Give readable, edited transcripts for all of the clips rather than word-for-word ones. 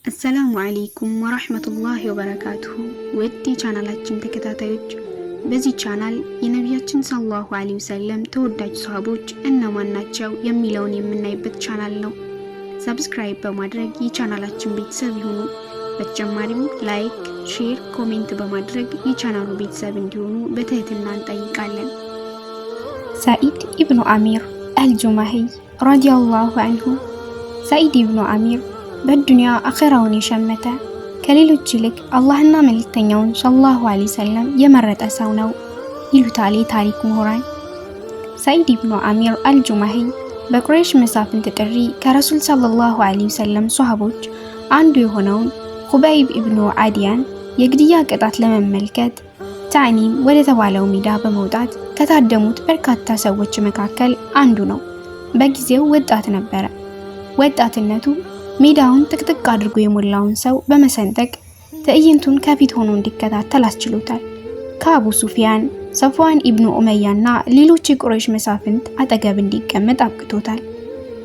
السلام عليكم ورحمة الله وبركاته። ውድ የቻናላችን ተከታታዮች፣ በዚህ ቻናል የነቢያችን صلى الله عليه وسلم ተወዳጅ ሰሃቦች እነማን ናቸው የሚለውን የምናይበት ቻናል ነው። Subscribe በማድረግ የቻናላችን ቤተሰብ ይሁኑ። በተጨማሪም like፣ share፣ comment በማድረግ የቻናሉ ቤተሰብ እንዲሆኑ በትህትና እንጠይቃለን። ሳኢድ ኢብኑ አሚር አልጁማሂይ رضي الله عنه። ሳኢድ ኢብኑ አሚር በዱንያ አኼራውን የሸመተ፣ ከሌሎች ይልቅ አላህና መልእክተኛውን صلى الله عليه وسلم የመረጠ ሰው ነው ይሉታል የታሪክ ምሁራን። ሳኢድ ኢብኑ አሚር አልጁማሂይ በቁረይሽ መሳፍንት ጥሪ ከረሱል صلى الله عليه وسلم ሶሃቦች አንዱ የሆነውን ኹበይብ ኢብኑ አዲያን የግድያ ቅጣት ለመመልከት ታኒም ወደ ተባለው ሜዳ በመውጣት ከታደሙት በርካታ ሰዎች መካከል አንዱ ነው። በጊዜው ወጣት ነበረ። ወጣትነቱ ሜዳውን ጥቅጥቅ አድርጎ የሞላውን ሰው በመሰንጠቅ ትዕይንቱን ከፊት ሆኖ እንዲከታተል አስችሎታል። ከአቡ ሱፊያን፣ ሰፍዋን ኢብኑ ኡመያና ሌሎች የቁረይሽ መሳፍንት አጠገብ እንዲቀመጥ አብቅቶታል።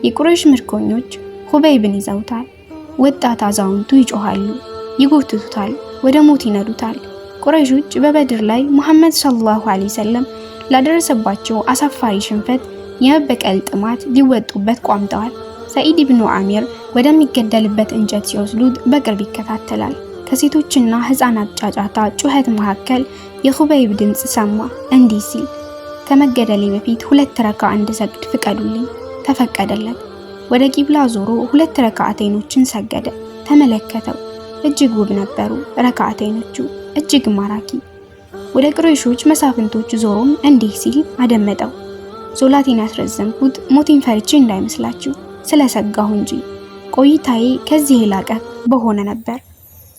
የቁረይሽ ምርኮኞች ሁበይብን ይዘውታል። ወጣት አዛውንቱ ይጮሃሉ፣ ይጎትቱታል፣ ወደ ሞት ይነዱታል። ቁረይሾች በበድር ላይ ሙሐመድ صلى الله عليه وسلم ላደረሰባቸው አሳፋሪ ሽንፈት የመበቀል ጥማት ሊወጡበት ቋምጠዋል። ሰኢድ ኢብኑ አሚር ወደሚገደልበት እንጨት ሲወስዱት በቅርብ ይከታተላል። ከሴቶችና ሕፃናት ጫጫታ ጩኸት መካከል የኹበይብ ድምፅ ሰማ፣ እንዲህ ሲል፦ "ከመገደሌ በፊት ሁለት ረካ እንድሰግድ ፍቀዱልኝ።" ተፈቀደለት። ወደ ቂብላ ዞሮ ሁለት ረካዓተይኖችን ሰገደ። ተመለከተው። እጅግ ውብ ነበሩ ረካዓተይኖቹ፣ እጅግ ማራኪ። ወደ ቁረይሾች መሳፍንቶች ዞሮም እንዲህ ሲል አደመጠው። "ሶላቴን ያስረዘምኩት ሞቴን ፈርቼ እንዳይመስላችሁ፣ ስለሰጋሁ እንጂ። ቆይታዬ ከዚህ የላቀ በሆነ ነበር።"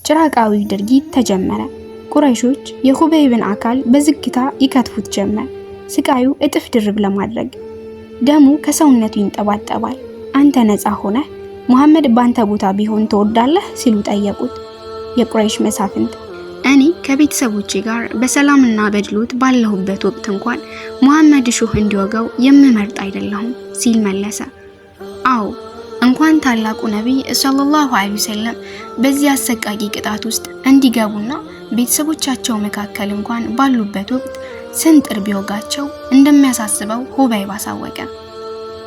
ጭራቃዊ ድርጊት ተጀመረ። ቁረይሾች የኹበይብን አካል በዝግታ ይከትፉት ጀመር፣ ስቃዩ እጥፍ ድርብ ለማድረግ። ደሙ ከሰውነቱ ይንጠባጠባል። "አንተ ነፃ ሆነህ ሙሐመድ ባንተ ቦታ ቢሆን ትወዳለህ?" ሲሉ ጠየቁት የቁረይሽ መሳፍንት። "እኔ ከቤተሰቦቼ ጋር በሰላምና በድሎት ባለሁበት ወቅት እንኳን ሙሐመድ እሾህ እንዲወጋው የምመርጥ አይደለሁም" ሲል መለሰ። አዎ፣ እንኳን ታላቁ ነቢይ صلى الله عليه وسلم በዚህ አሰቃቂ ቅጣት ውስጥ እንዲገቡና ቤተሰቦቻቸው መካከል እንኳን ባሉበት ወቅት ስንጥር ቢወጋቸው እንደሚያሳስበው ሁበይብ አሳወቀ።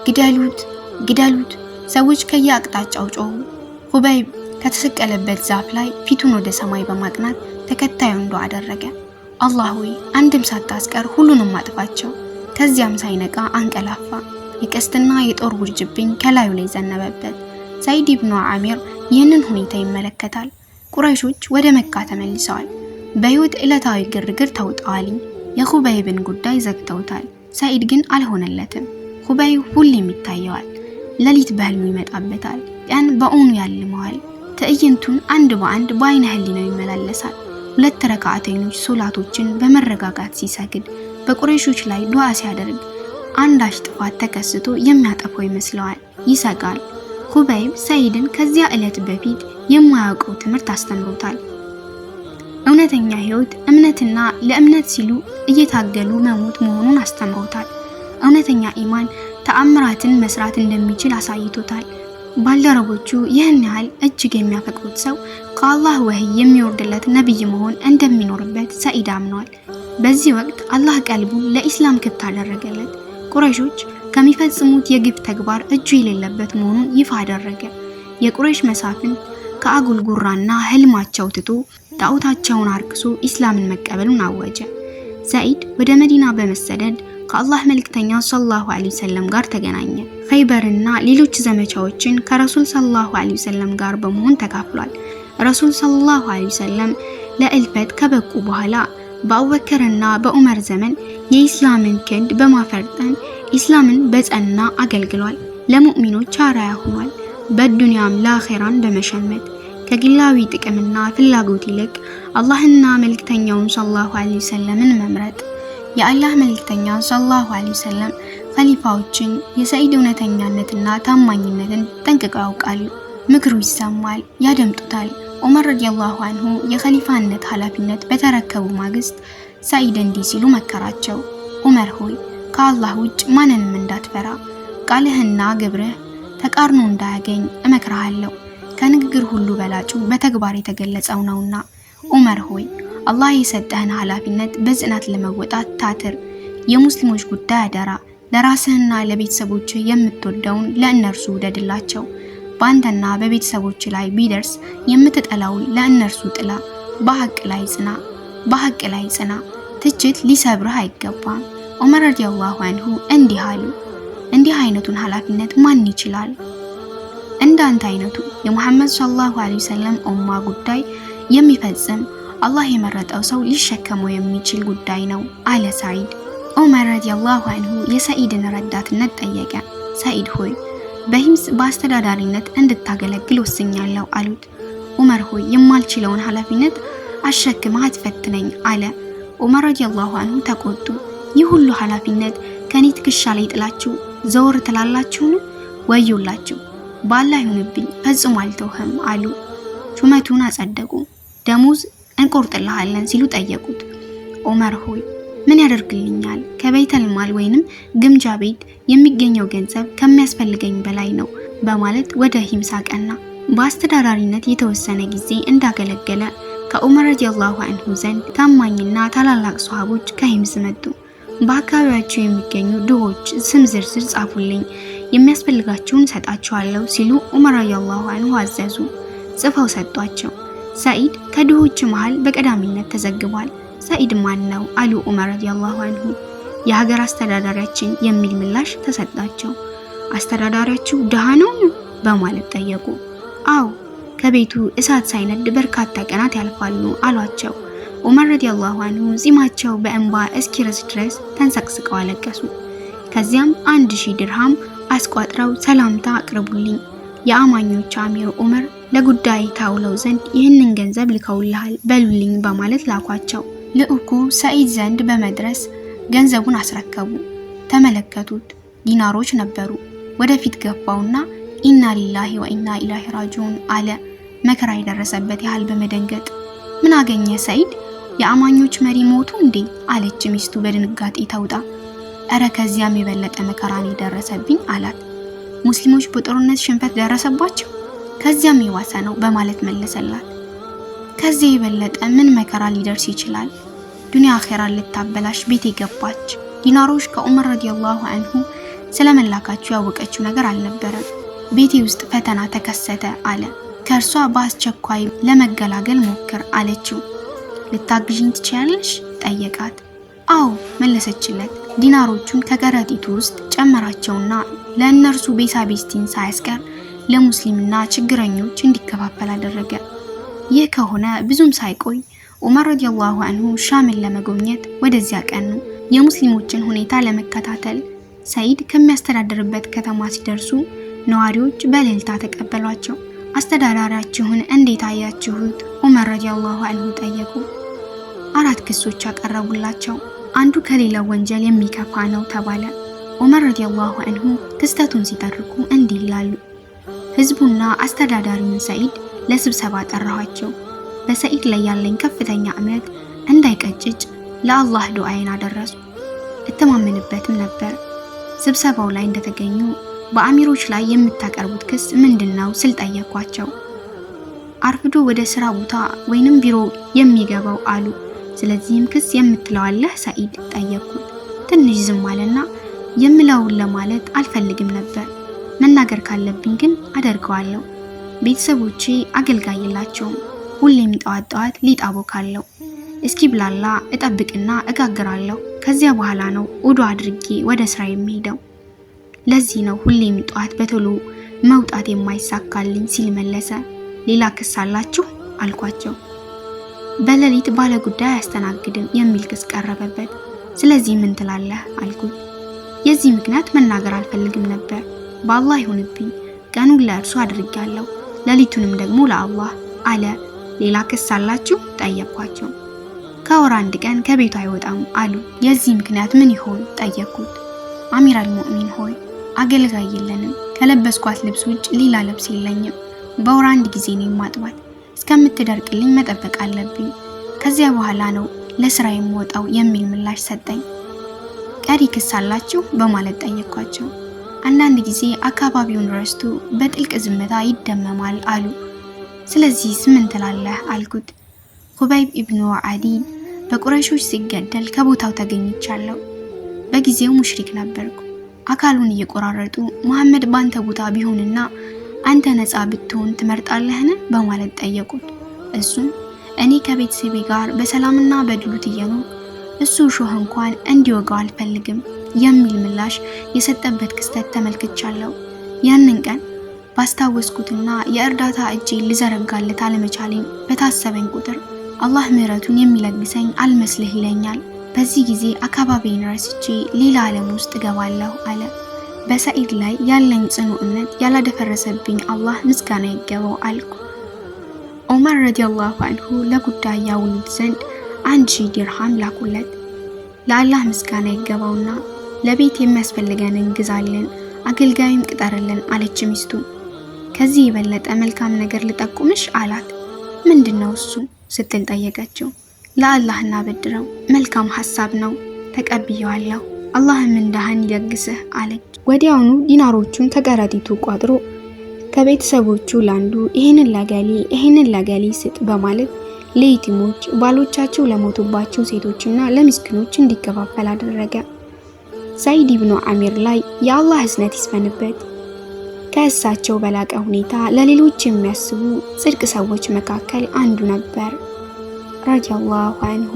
"ግደሉት፣ ግደሉት!" ሰዎች ከየአቅጣጫው ጮሁ። ሁበይብ ከተሰቀለበት ዛፍ ላይ ፊቱን ወደ ሰማይ በማቅናት ተከታዩን ዱዓ አደረገ። "አላህ ሆይ፣ አንድም ሳታስቀር ሁሉንም አጥፋቸው።" ከዚያም ሳይነቃ አንቀላፋ። የቀስትና የጦር ውርጅብኝ ከላዩ ላይ ዘነበበት። ሰዒድ ኢብኑ አሚር ይህንን ሁኔታ ይመለከታል። ቁረይሾች ወደ መካ ተመልሰዋል። በህይወት ዕለታዊ ግርግር ተውጠዋል። የኹበይብን ጉዳይ ዘግተውታል። ሰዒድ ግን አልሆነለትም። ሁበይብ ሁሌም ይታየዋል። ሌሊት በህልሙ ይመጣበታል። ቀን በእውኑ ያልመዋል። ትዕይንቱን አንድ በአንድ በአይነ ህሊናው ይመላለሳል። ሁለት ረካዓተይኖች ሶላቶችን በመረጋጋት ሲሰግድ፣ በቁረይሾች ላይ ዱዓ ሲያደርግ አንዳች ጥፋት ተከስቶ የሚያጠፋው ይመስለዋል። ይሰጋል። ሁበይብ ሰዒድን ከዚያ ዕለት በፊት የማያውቀው ትምህርት አስተምሮታል። እውነተኛ ህይወት እምነትና ለእምነት ሲሉ እየታገሉ መሞት መሆኑን አስተምሮታል። እውነተኛ ኢማን ተአምራትን መስራት እንደሚችል አሳይቶታል። ባልደረቦቹ ይህን ያህል እጅግ የሚያፈቅሩት ሰው ከአላህ ወህይ የሚወርድለት ነብይ መሆን እንደሚኖርበት ሰዒድ አምኗል። በዚህ ወቅት አላህ ቀልቡን ለኢስላም ክፍት አደረገለት። ቁረይሾች ከሚፈጽሙት የግፍ ተግባር እጁ የሌለበት መሆኑን ይፋ አደረገ። የቁረይሽ መሳፍንት ከአጉል ጉራና ህልማቸው ትቶ ጣዖታቸውን አርክሶ ኢስላምን መቀበሉን አወጀ። ሰዒድ ወደ መዲና በመሰደድ ከአላህ መልእክተኛ صلى الله عليه وسلم ጋር ተገናኘ። ኸይበርና ሌሎች ዘመቻዎችን ከረሱል صلى الله عليه وسلم ጋር በመሆን ተካፍሏል። ረሱል صلى الله عليه وسلم ለእልፈት ከበቁ በኋላ በአቡበከርና በዑመር ዘመን የኢስላምን ክንድ በማፈርጠን ኢስላምን በጸና አገልግሏል። ለሙእሚኖች አርአያ ሆኗል። በዱንያም ለአኼራን በመሸመት ከግላዊ ጥቅምና ፍላጎት ይልቅ አላህና መልእክተኛውን صلى الله عليه وسلم ን መምረጥ። የአላህ መልእክተኛ صلى الله عليه وسلم ኸሊፋዎችን የሰዒድ እውነተኛነትና ታማኝነትን ጠንቅቀው ያውቃሉ። ምክሩ ይሰማል፣ ያደምጡታል። ዑመር رضي الله عنه የኸሊፋነት ኃላፊነት በተረከቡ ማግስት ሰዒድ እንዲህ ሲሉ መከራቸው። "ዑመር ሆይ፣ ከአላህ ውጭ ማንንም እንዳትፈራ፣ ቃልህና ግብርህ ተቃርኖ እንዳያገኝ እመክርሃለሁ። ከንግግር ሁሉ በላጩ በተግባር የተገለጸው ነውና። ዑመር ሆይ፣ አላህ የሰጠህን ኃላፊነት በጽናት ለመወጣት ታትር። የሙስሊሞች ጉዳይ አደራ። ለራስህና ለቤተሰቦችህ የምትወደውን ለእነርሱ ውደድላቸው። በአንተና በቤተሰቦች ላይ ቢደርስ የምትጠላውን ለእነርሱ ጥላ። በሐቅ ላይ ጽና፣ በሐቅ ላይ ጽና። ትችት ሊሰብርህ አይገባም። ዑመር ረዲየላሁ አንሁ እንዲህ አሉ፣ እንዲህ አይነቱን ኃላፊነት ማን ይችላል? እንዳንተ አይነቱ የሙሐመድ ሰለላሁ ዐለይሂ ወሰለም ኡማ ጉዳይ የሚፈጽም አላህ የመረጠው ሰው ሊሸከመው የሚችል ጉዳይ ነው አለ ሰዒድ። ዑመር ረዲየላሁ አንሁ የሰዒድን ረዳትነት ጠየቀ። ሰዒድ ሆይ፣ በሂምስ በአስተዳዳሪነት እንድታገለግል ወስኛለሁ አሉት። ዑመር ሆይ፣ የማልችለውን ኃላፊነት አሸክመህ አትፈትነኝ አለ። ዑመር ረዲየላሁ አንሁ ተቆጡ። ይህ ሁሉ ኃላፊነት ከኔ ትከሻ ላይ ጥላችሁ ዘወር ትላላችሁን? ወዮላችሁ! በአላህ ይሁንብኝ ፈጽሞ አልተውህም አሉ። ሹመቱን አጸደቁ። ደሞዝ እንቆርጥልሃለን ሲሉ ጠየቁት። ዑመር ሆይ፣ ምን ያደርግልኛል? ከበይተል ማል ወይንም ግምጃ ቤት የሚገኘው ገንዘብ ከሚያስፈልገኝ በላይ ነው በማለት ወደ ሂምስ አቀና። በአስተዳዳሪነት የተወሰነ ጊዜ እንዳገለገለ ከዑመር ረዲየላሁ አንሁ ዘንድ ታማኝና ታላላቅ ሶሃቦች ከሂምስ መጡ። በአካባቢያቸው የሚገኙ ድሆች ስም ዝርዝር ጻፉልኝ፣ የሚያስፈልጋቸውን እሰጣቸዋለሁ ሲሉ ዑመር ረዲየላሁ አንሁ አዘዙ። ጽፈው ሰጧቸው። ሰዒድ ከድሆች መሃል በቀዳሚነት ተዘግቧል። ሰዒድ ማን ነው አሉ ዑመር ረዲየላሁ አንሁ። የሀገር አስተዳዳሪያችን የሚል ምላሽ ተሰጣቸው። አስተዳዳሪያችሁ ድሃ ነው በማለት ጠየቁ። አዎ፣ ከቤቱ እሳት ሳይነድ በርካታ ቀናት ያልፋሉ አሏቸው። ዑመር ረዲየላሁ አንሁ ጺማቸው በእንባ እስኪረስ ድረስ ተንሰቅስቀው አለቀሱ። ከዚያም 1000 ድርሃም አስቋጥረው ሰላምታ አቅርቡልኝ፣ የአማኞች አሚር ዑመር ለጉዳይ ታውለው ዘንድ ይህንን ገንዘብ ልከውልሃል በሉልኝ በማለት ላኳቸው። ልዑኩ ሰዒድ ዘንድ በመድረስ ገንዘቡን አስረከቡ። ተመለከቱት፣ ዲናሮች ነበሩ። ወደፊት ገፋውና ኢና ሊላሂ ወኢና ኢላሂ ራጂዑን አለ፣ መከራ የደረሰበት ያህል በመደንገጥ። ምን አገኘ ሰዒድ? የአማኞች መሪ ሞቱ እንዴ? አለች ሚስቱ በድንጋጤ ተውጣ። እረ ከዚያም የበለጠ መከራን የደረሰብኝ አላት። ሙስሊሞች በጦርነት ሽንፈት ደረሰባቸው? ከዚያም የባሰ ነው በማለት መለሰላት። ከዚያ የበለጠ ምን መከራ ሊደርስ ይችላል? ዱንያ አኼራን ልታበላሽ ቤት የገባች። ዲናሮች ከዑመር ረዲየላሁ አንሁ ስለመላካቸው ያወቀችው ነገር አልነበረም። ቤቴ ውስጥ ፈተና ተከሰተ አለ። ከእርሷ በአስቸኳይ ለመገላገል ሞክር አለችው። ልታግዥኝ ትችያለሽ? ጠየቃት። አዎ መለሰችለት። ዲናሮቹን ከከረጢቱ ውስጥ ጨመራቸውና ለእነርሱ ቤሳቤስቲን ሳያስቀር ለሙስሊምና ችግረኞች እንዲከፋፈል አደረገ። ይህ ከሆነ ብዙም ሳይቆይ ዑመር ረዲየላሁ አንሁ ሻምን ለመጎብኘት ወደዚያ ቀኑ። የሙስሊሞችን ሁኔታ ለመከታተል ሰዒድ ከሚያስተዳድርበት ከተማ ሲደርሱ ነዋሪዎች በእልልታ ተቀበሏቸው። አስተዳዳሪያችሁን እንዴት አያችሁት? ዑመር ረዲየላሁ አንሁ ጠየቁ። አራት ክሶች አቀረቡላቸው። አንዱ ከሌላው ወንጀል የሚከፋ ነው ተባለ። ዑመር ረዲየላሁ አንሁ ክስተቱን ሲተርኩ እንዲህ ይላሉ። ህዝቡና አስተዳዳሪውን ሰዒድ ለስብሰባ ጠራኋቸው። በሰዒድ ላይ ያለኝ ከፍተኛ እምነት እንዳይቀጭጭ ለአላህ ዱዓዬን አደረሱ። እተማመንበትም ነበር። ስብሰባው ላይ እንደተገኙ በአሚሮች ላይ የምታቀርቡት ክስ ምንድነው ስል ጠየኳቸው። አርፍዶ ወደ ስራ ቦታ ወይንም ቢሮ የሚገባው አሉ። ስለዚህም ክስ የምትለው አለህ ሰዒድ ጠየኩት። ትንሽ ዝም አለና የምለውን ለማለት አልፈልግም ነበር፣ መናገር ካለብኝ ግን አደርገዋለሁ። ቤተሰቦቼ አገልጋይ የላቸውም። ሁሌም ጠዋት ጠዋት ሊጥ አቦካለሁ። እስኪ ብላላ እጠብቅና እጋግራለሁ። ከዚያ በኋላ ነው ውዱ አድርጌ ወደ ስራ የሚሄደው። ለዚህ ነው ሁሌም ጠዋት በቶሎ መውጣት የማይሳካልኝ ሲል መለሰ። ሌላ ክስ አላችሁ አልኳቸው። በሌሊት ባለ ጉዳይ አያስተናግድም የሚል ክስ ቀረበበት። ስለዚህ ምን ትላለህ አልኩት። የዚህ ምክንያት መናገር አልፈልግም ነበር። በአላህ ይሁንብኝ፣ ቀኑን ለእርሱ አድርጌያለሁ፣ ሌሊቱንም ደግሞ ለአላህ አለ። ሌላ ክስ አላችሁ ጠየኳቸው። ከወር አንድ ቀን ከቤቱ አይወጣም አሉ። የዚህ ምክንያት ምን ይሆን ጠየኩት። አሚር አልሙእሚን ሆይ፣ አገልጋይ የለንም። ከለበስኳት ልብስ ውጭ ሌላ ልብስ የለኝም። በወር አንድ ጊዜ ነው የማጥባት። እስከምትደርቅልኝ መጠበቅ አለብኝ። ከዚያ በኋላ ነው ለስራ የምወጣው የሚል ምላሽ ሰጠኝ። ቀሪ ክስ አላችሁ በማለት ጠየኳቸው። አንዳንድ ጊዜ አካባቢውን ረስቶ በጥልቅ ዝምታ ይደመማል አሉ። ስለዚህስ ምን ትላለህ አልኩት። ኹበይብ ኢብኑ ዓዲ በቁረይሾች ሲገደል ከቦታው ተገኝቻለሁ። በጊዜው ሙሽሪክ ነበርኩ። አካሉን እየቆራረጡ መሐመድ ባንተ ቦታ ቢሆንና አንተ ነፃ ብትሆን ትመርጣለህን? በማለት ጠየቁት። እሱም እኔ ከቤተሰቤ ጋር በሰላምና በድሉት እየኖርኩ እሱ እሾህ እንኳን እንዲወጋው አልፈልግም የሚል ምላሽ የሰጠበት ክስተት ተመልክቻለሁ። ያንን ቀን ባስታወስኩትና የእርዳታ እጄን ልዘረጋለት አለመቻሌን በታሰበኝ ቁጥር አላህ ምህረቱን የሚለግሰኝ አልመስልህ ይለኛል። በዚህ ጊዜ አካባቢዬን ረስቼ ሌላ ዓለም ውስጥ እገባለሁ አለ። በሰዒድ ላይ ያለኝ ጽኑ እምነት ያላደፈረሰብኝ አላህ ምስጋና ይገባው አልኩ። ዑመር ረዲየላሁ አንሁ ለጉዳይ ያውሉት ዘንድ 1000 ዲርሃም ላኩለት። ለአላህ ምስጋና ይገባውና ለቤት የሚያስፈልገንን ግዛልን፣ አገልጋይም ቅጠርልን አለች ሚስቱ። ከዚህ የበለጠ መልካም ነገር ልጠቁምሽ አላት። ምንድነው እሱ ስትል ጠየቀችው። ለአላህ እናበድረው፣ መልካም ሐሳብ ነው፣ ተቀብየዋለሁ፣ አላህም ምንዳህን ይለግስህ አለች። ወዲያውኑ ዲናሮቹን ከቀረጢቱ ቋጥሮ ከቤተሰቦቹ ላንዱ ይህንን ለገሌ ይህንን ለገሌ ስጥ በማለት ለየቲሞች፣ ባሎቻቸው ለሞቱባቸው ሴቶችና ለምስኪኖች እንዲከፋፈል አደረገ። ሰዒድ ኢብኑ አሚር ላይ የአላህ እዝነት ይስፈንበት። ከእሳቸው በላቀ ሁኔታ ለሌሎች የሚያስቡ ጽድቅ ሰዎች መካከል አንዱ ነበር። ረዲየላሁ አንሁ።